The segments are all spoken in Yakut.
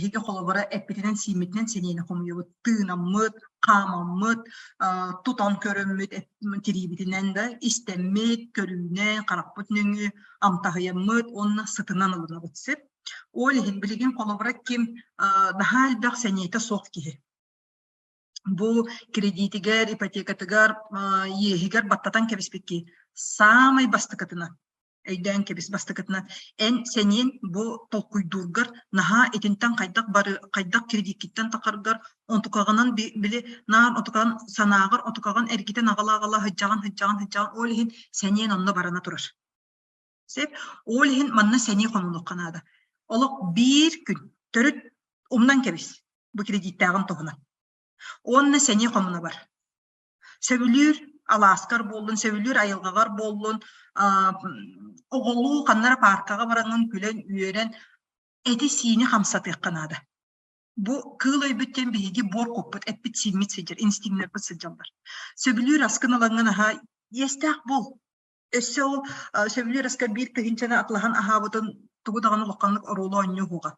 Биһиги холобура эппитинэн-сииммитинэн сэниэни хомуйабыт, тыынаммыт, хаамаммыт, тутан көрөммүт, тириибитинэн да истэммит, көрүүнэн, харахпыт нөҥүө амтаһыйаммыт уонна сытынан ылынабыт сөп. Ол иһин билигин холобура ким наһаа элбэх сэниэтэ суох киһи бу кредитигэр, ипотекатыгар, иэһигэр баттатан кэбиспит киһи саамай бастакытынан өйдөөн кэбис бастакытынан эн сэниэн бу толкуйдуургар наһаа итинтэн хайдах бары хайдах кредиккиттэн тахаргар онтукаҕынан били наар отукаҕын санааҕар отукаҕын эргитэн аҕала аҕала сыдьаҕын сыдьаҕын сыдьаҕын ол иһин сэниэн онно барана турар сеп ол иһин манна сэниэ хомунуохха наада олох биир күн төрүт умнан кэбис бу кредиттээҕин туһунан уонна сэниэ хомуна бар Сөбүлүүр алааскар буоллун, сөбүлүүр айылҕаҕар буоллун, оҕолуу ханна эрэ пааркаҕа бараҥҥын күлэн-үөрэн эти-сиини хамсатыахха наада. Бу кыыл өйбүт диэн биһиги буор куппут, эппит-сииммит сылдьар, инстинктэрбит сылдьаллар. Сөбүлүүр аскын ылаҥҥын аһаа, иэстээх буол. Өссө ол сөбүлүүр аска биир тыһыынчаны атылаһан аһаабытын тугу даҕаны улаханнык оруолу оонньуу уһуга.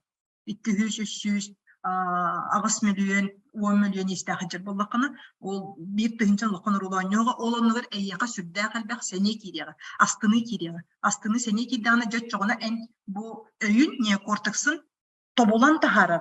200, 300, 8 мөлүйүөн, 10 мөлүйүөн иэстээх сылдьар буоллаххына, ол биир тыһыынча улахан оруолу оонньуоҕа, ол оннугар эйиэхэ сүрдээх элбэх сэниэ киириэҕэ, астыныы киириэҕэ. Астыныы сэниэ киирдэҕинэ, дьэ оччоҕуна эн бу өйүн, неокортексын тобулан таһаарар.